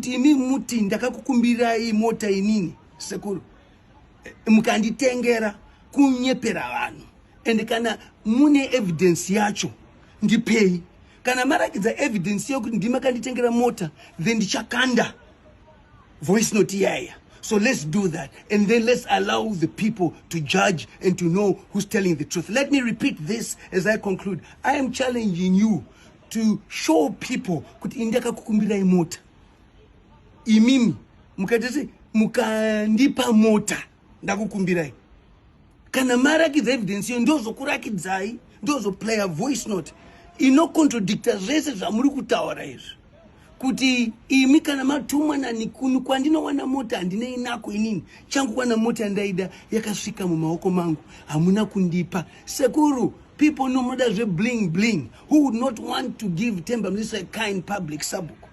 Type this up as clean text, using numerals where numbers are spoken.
Kuti imi muti ndakakukumbirai mota inini sekuru, mukanditengera, kunyepera vanhu. And kana mune evidence yacho, ndipei. Kana marakidza evidence yekuti ndimakanditengera mota, then ndichakanda voice note iyaya. So let's do that and then let's allow the people to judge and to know who's telling the truth. Let me repeat this as I conclude. I am challenging you to show people kuti ini ndakakukumbirai mota, imimi mukaita mukandipa mota ndakukumbirai. Kana marakidza evidence iyo, ndozokurakidzai, ndozoplaya voice note inocontradicta zvese zvamuri kutaura izvi, kuti imi kana matumwa nanikuni kwandinowana mota handinei nako. Inini changu kwana mota yandaida yakasvika mumaoko mangu, hamuna kundipa. Sekuru, people know munoda zvebling bling. Who would not want to give Temba Mliswa a kind public sabhuku?